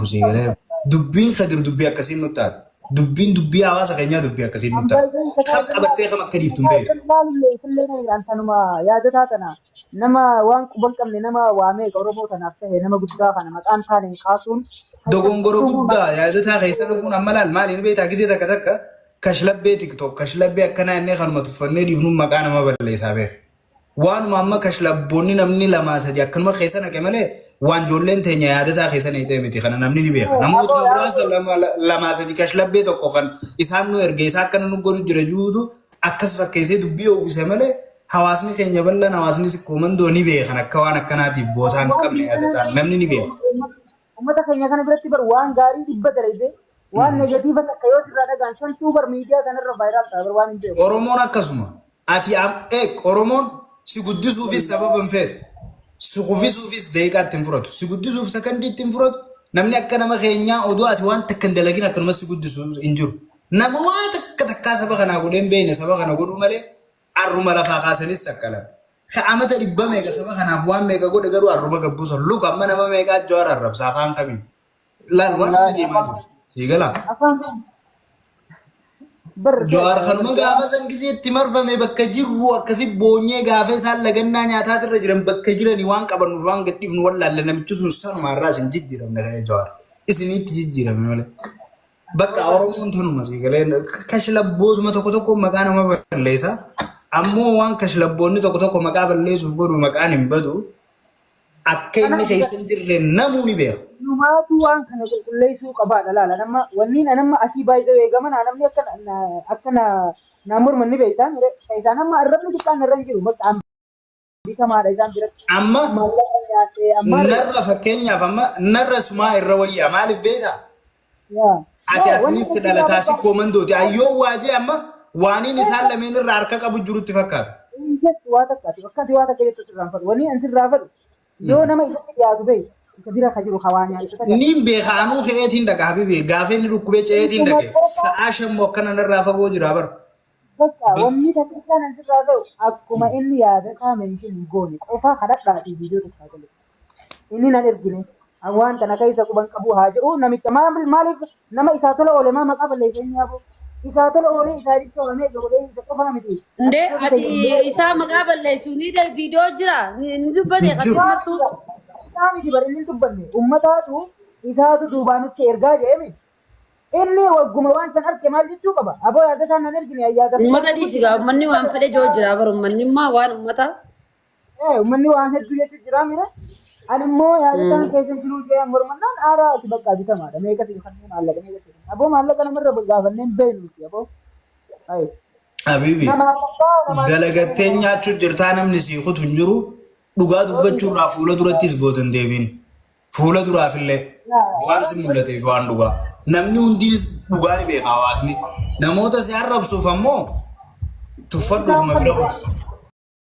Sii galee dubbiin Kadir dubbii akkasiin nutti taate. Dubbiin dubbii hawaasa keenyaa dubbii akkasiin nutti taate. Kam qabattee kam akka dhiiftu hin beektu. Laalillee isillee an tanuma yaadataa tana nama waan quban qabne nama waa meeqa Oromoo tanaaf ta'e nama guddaa kana maqaan taaneen kaasuun. Dogongoro guddaa yaadataa keessa dhufuun amma laal maali ni beektaa gisee takka takka kashlabbee tiktok kashlabbee akkanaa innee kanuma tuffannee dhiifnuun maqaa nama balleessaa beeka. Waanuma amma kashlabboonni namni lamaa sadi akkanuma keessa naqe malee waan ijoolleen teenya yaadataa keessa naqxee miti kana namni ni beeka. Namootuma muraasa lamaa sadi kashlabbee tokko kan isaan nu erge isaa akkana nu godhu jira juutu akkas fakkeessee dubbii oowwise malee hawaasni keenya bal'aan hawaasni sikkoo mandoo ni beekan akka waan akkanaatiif bootaa hin qabne yaadataan namni ni beeka. Uummata keenya kana biratti bar waan gaarii 100 dalagde waan negative takka yoo sirraa dhagaan santuu bar miidiyaa kanarra viral ta'a bar waan hin beeku. Oromoon akkasuma. Ati am eek Oromoon si guddisuufis sababa hin feetu. Si kufisuufis daqiiqaa itti hin fudhatu. Si guddisuuf sakandii itti hin fudhatu. Namni akka nama keenyaa odoo ati waan takka hin dalagin akkanuma si guddisu hin jiru. Nama waa takka takkaa saba kanaa godhee hin beekne saba kana godhuu malee arruma lafaa kaasanis saqqalan. Ka amata dhibba meeqa saba kanaaf waan meeqa godhe garuu arruma gabbuusa. Luka amma nama meeqaa Jawaar arrabsa afaan kamiin. Laal waan amma deemaa jiru. Sii galaa. Afaan kan bar Jawaar kanuma gaafa san gisee itti marfame bakka jirru akkasi boonyee gaafa isaan lagannaa nyaataatirra jiran bakka jiranii waan qabannuuf waan gadhiifnu wallaalle namichi sun sanuma irraa isin jijjiiramne ka'ee Jawaar. Isinitti jijjiirame malee. Bakka Oromoon tanuma sii galee kashlabbootuma tokko tokko maqaa nama balleessa. Ammoo waan kashlabboonni tokko tokko maqaa balleessuuf godhu maqaan hin badu. Akka inni keessa hin jirre namuu ni beeka. Numaatu waan kana qulqulleessuu qabaadha laala. Nama wanni nama asii baay'ee gamana namni akka akka na morman ni beektaa. Isaan amma arrabni xiqqaan irra hin jiru. Maqaan bitamaadha isaan biratti. Amma Maallaqa nyaatee amma narra fakkeenyaaf amma narra sumaa irra wayyaa maaliif beektaa? Yaa. Ati No, at wanni least kun dhalataa sikkoo mandooti. Ayyoo waajee amma waaniin isaan lameen irra harka qabu jirutti fakkaata. Hin jettu waa takka ati bakka ati waa takka jettu sirraan fadhu. Wanni an sirraa fadhu yoo nama isatti dhiyaatu beeku isa bira ka jiru hawaa nyaatu isa Niin beeka anuu ka'eetiin dhaqa habibi gaafa inni dhukkubee ce'eetiin dhaqe sa'aa shammoo akkana narraa fagoo jira bara. Bakka wanni takka isaan an sirraa ga'u akkuma inni yaadataa mention hin goone qofa kadhadhaatii viidiyoo tokko haa galu. Inni nan ergine an waan tana keessa quban qabu haa jedhu namicha maaliif nama isaa tola oole maa maqaa balleessa inni hafu isaa tola oolee isaa jecha waamee godhee isa qofaa miti. Ndee ati isaa maqaa balleessu ni viidiyoo jira ni dubbate Hin jiru. qaxxee martuu. Isaa miti bari inni hin dubbanne ummataatu isaatu duubaa nutti ergaa jedhemi. Inni wagguma waan san arke maal jechuu qaba? Aboo yaadataan nan ergine ayyaata. Uummata dhiisi gaa uummanni waan fedhe joo jira bara uummanni immoo waan uummata. Ee uummanni waan hedduu jechuu jira mire. Ani immoo yaadataan keessa jiruu jee mormannaan aaraa ati bakka bitamaadha. Meeqa si kanneen maallaqa meeqa si aboo maallaqa namarra gaafannee hin beeknu nuti aboo. Ayi. Habibi Nama abbaa namaa dalagattee nyaachuu jirtaa namni sii kutu hin jiru dhugaa dubbachuurraa fuula durattis booda hin deebiin. Fuula duraafillee waan si mul'ateef waan dhugaa. Namni hundinis dhugaa ni beeka hawaasni. Namoota si arrabsuuf ammoo tuffadhuutuma bira kutu.